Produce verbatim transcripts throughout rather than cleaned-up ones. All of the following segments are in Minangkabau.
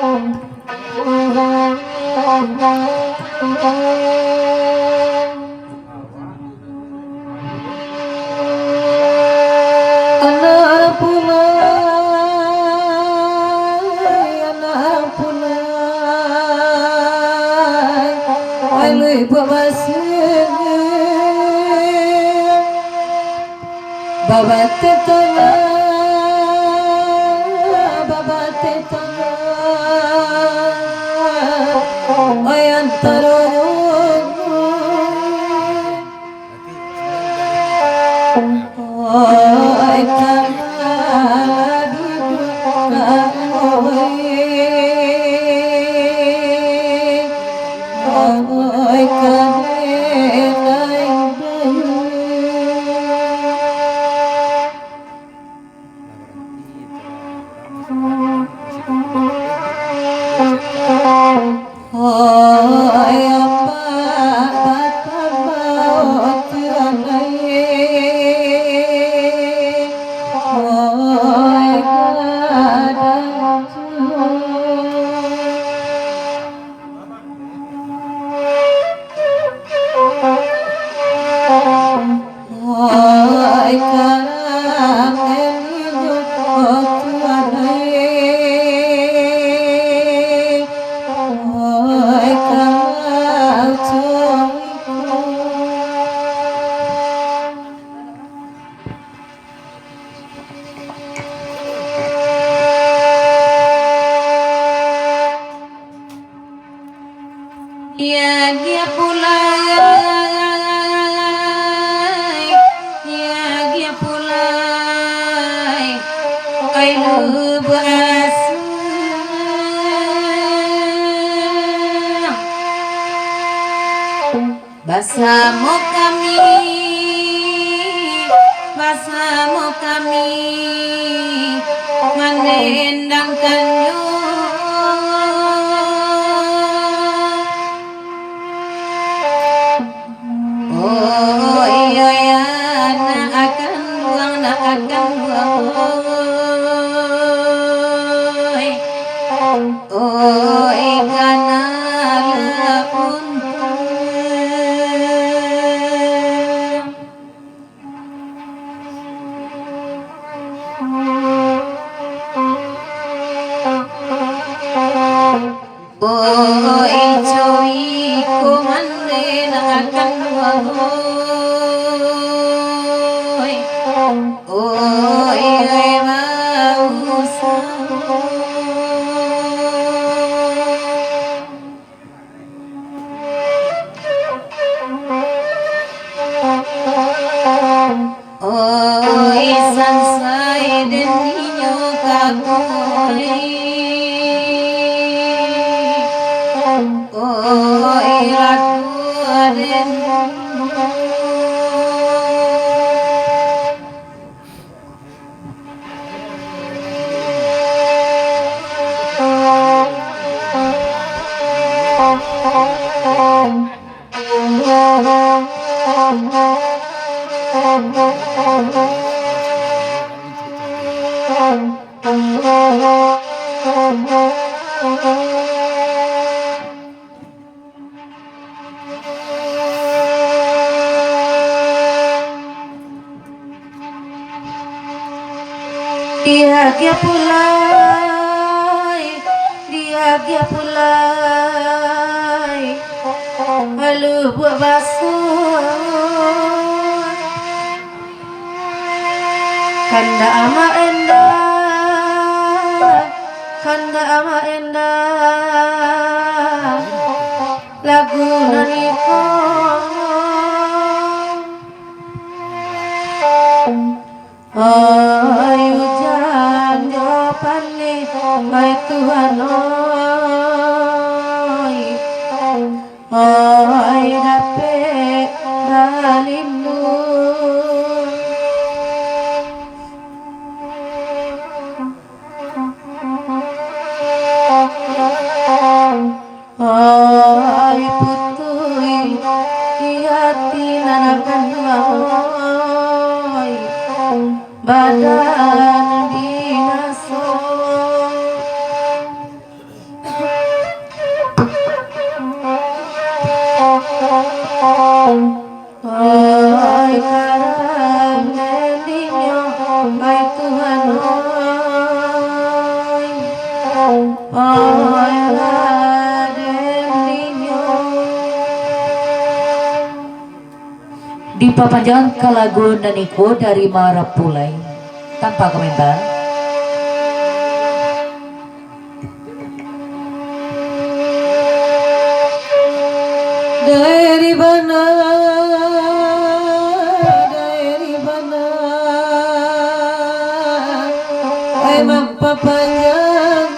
Anak punai, anak punai, alui buek basing. Babateh tanah, babateh tanah, oi antaronyo. Oi, kana lah duduak ka oi. Oi, kana lah indayo. Diagiah pulai, diagiah pulai, ai lubuak asa. Basamo kami, basamo kami, mandendangkannyo. Oh, iyo, ya, nak kanduang, nak kanduang, oi. Oi, kana lah untuang. Oi, cuy, ko mandeh nak kanduang, oi. Oi, oi, bausaho. Oi, sansai den inyo ka kuli. Oi, ratua den. Diagiah pulai, diagiah pulai, ai lubuak basuah. Kandak amak endah, kandak amak endah, lagu nan iko. Ai ujan jo paneh, ai Tuhan oi. Ai dapek balindung. Ai putuih di ati nan kanduang, badan binaso. Dipapanjang ka lagu nan iko dari Marapulai, tanpa komentar. Dari bana, dari bana, ai mampapanjang,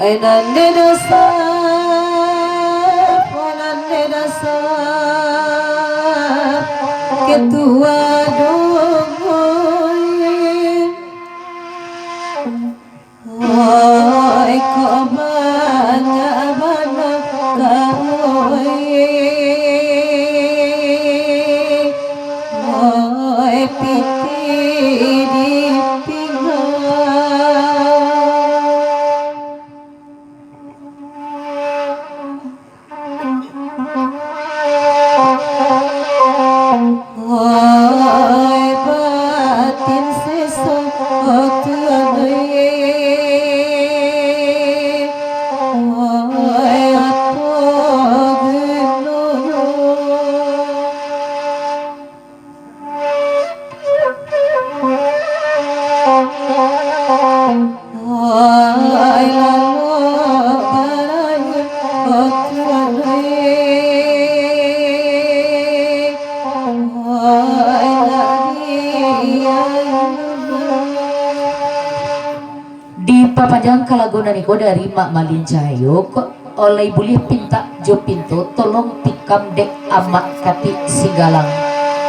ai nan di dasar, nan di dasar, ketua dongoi. Oi, kok banyak bana ka oi, oi, pitih di pinggang. Oi, batin seso, oh Tuhan, eh. Oi, apo gunonyo? Dipapanjang ka lagu nan iko dari Mak Malin Cahayo, kok oleh buliah pintak jo pinto, tolong tikam dek Amak Katik Singgalang.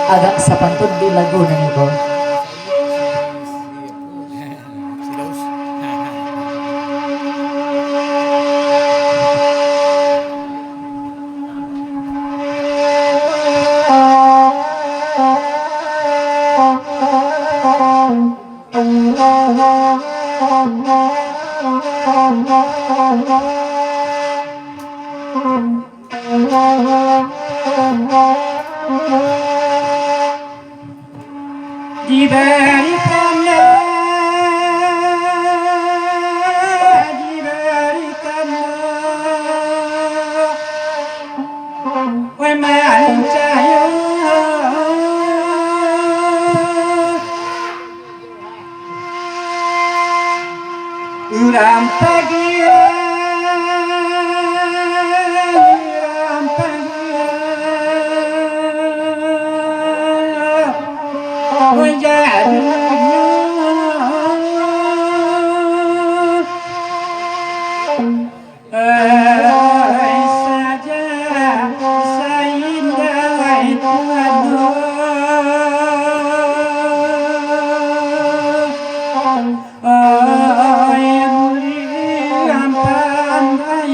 Agak sapantun di lagu nan iko. Diberikanlah, diberikanlah, weh Malin Cahayo. Urang pagian, urang pagian, manjadi Ai saja saindah itu ado. Ai buliah pandai.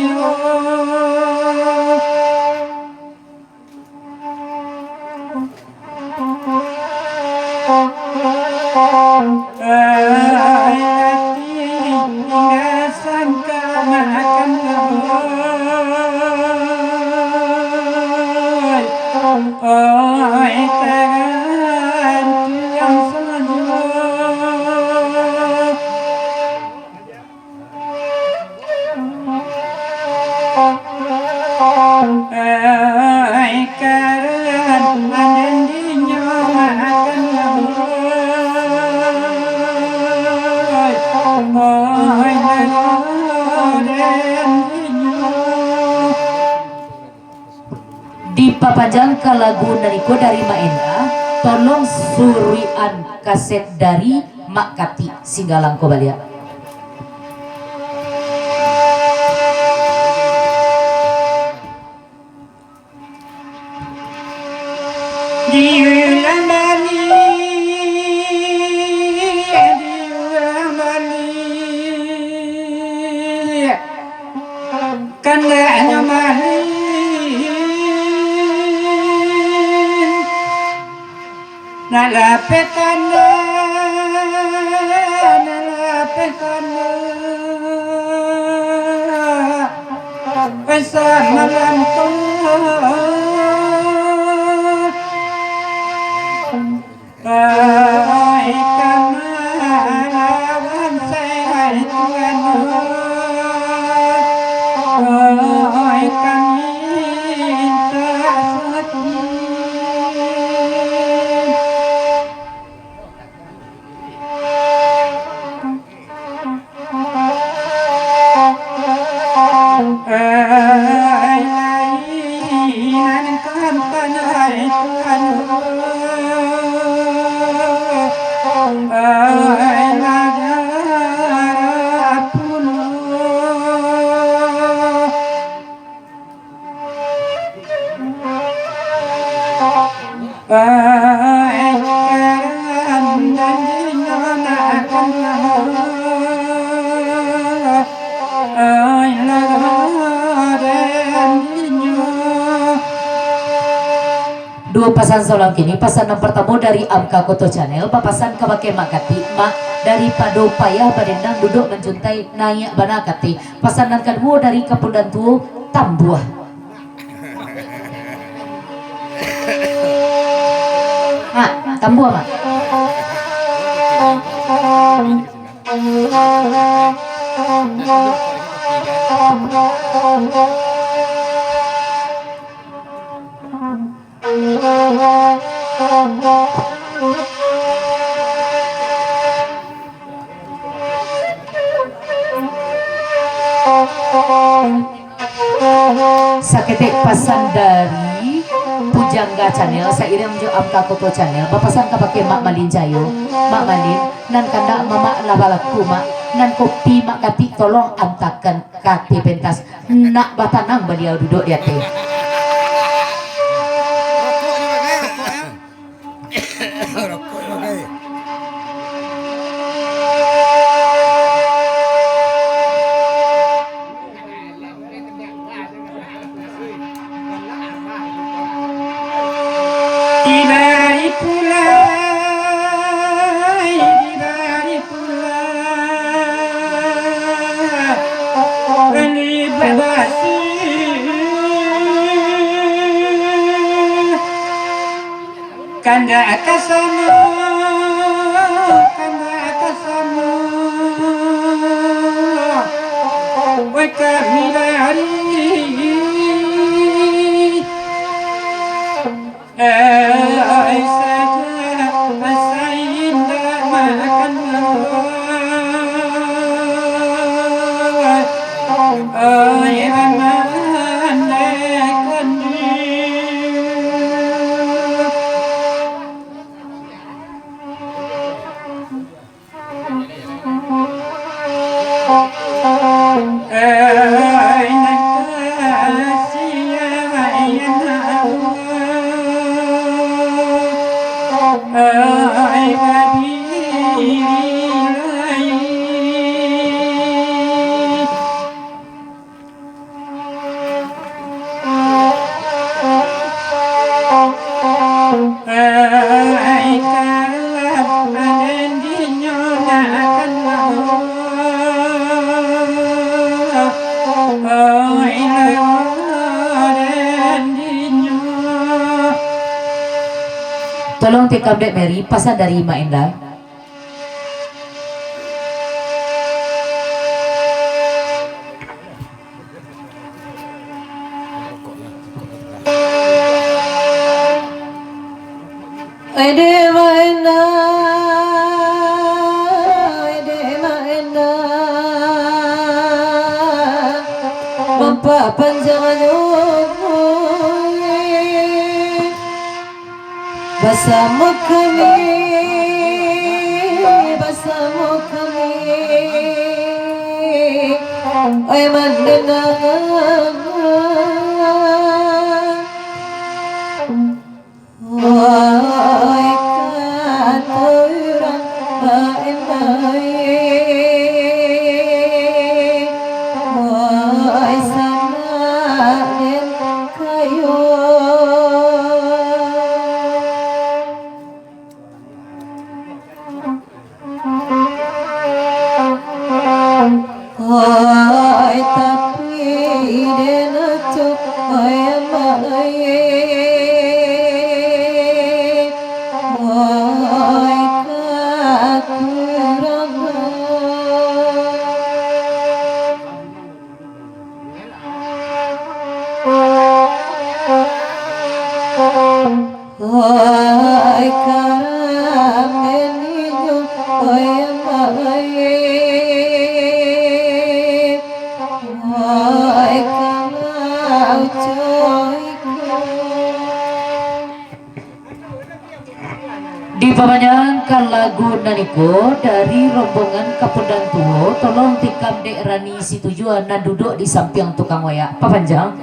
Dipapanjang ka lagu nan iko dari Mak Enda, tolong suruikan kaset dari Mak Katik Singgalang ko baliak. Diulang baliak, diulang baliak. Kandaknyo Malin, nak lapeh tanah, nak lapeh tanah, weh samalam ko. Ai ka ma Pasan salang kini, pasan nan partamo dari Amka Koto Channel, bapasan kabake Mak Katik, Mak, daripado payah badendang duduak mancuntai, naiak bana kateh. Pasan nan kaduo dari Kapundan Tuo, tambuah. Ha, tambuah, Mak. Saketek pasan dari Pujangga Channel, sairiang jo Amka Koto Channel, bapasan kabake Mak Malin Jayo, Mak Malin, nan kandak mamak lah balaku, Mak, nan kopi Mak Katik tolong antakan ka ateh pentas, nak batanang baliau duduak di ateh. Rokok jo bagai, rokok jo. Rokok jo bagai. Tibo pulo, tibo pulo, bali babasi. Kandak ka samo, kandak ka samo, wai kami bari. Ai sajo, asa indak makan. Ai aman, ai kandil. Tolong tikam dek Mary, pasan dari Mak Endah. Ede maena, ede maena, mampak panjangnyo. Basamo kami, basamo kami, oi mandanga. Oi kato urang baendai, oi sanak den kayo. Oi tapi den acok, oi amak ai, oi kakurangan. Oi, karame ninyo, oi, amak ai, oi, kama ucoi ko. Dipamanyanyikan lagu nan iko dari rombongan Kapundan Tuo, tolong tikam dek Rani Situjuah nan duduak di sampiang tukang wayak. Papanjang.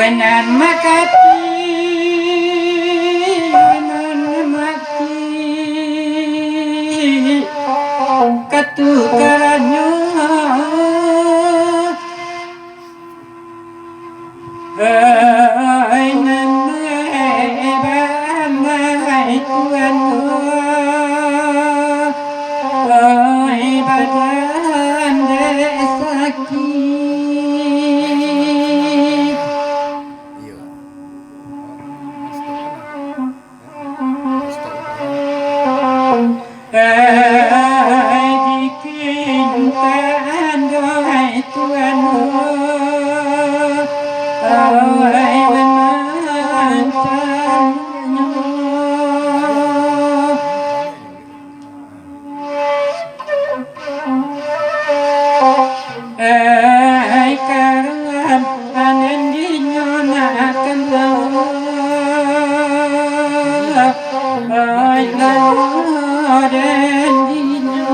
Nan makati, nan mati, katukarannyo. Ai nan ai bamai Tuhan, ai badan dek sakik. Ai dikintan doh ai Tuhan, ai manantiannyo. Ai karuan anan dinyo nak kambawa, ai karuan anan dinyo.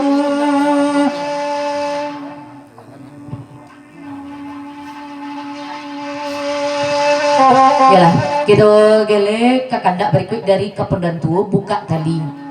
Yolah, kito galeh ka kandak barikuik dari Kapandan Tuo, Bukak Tali.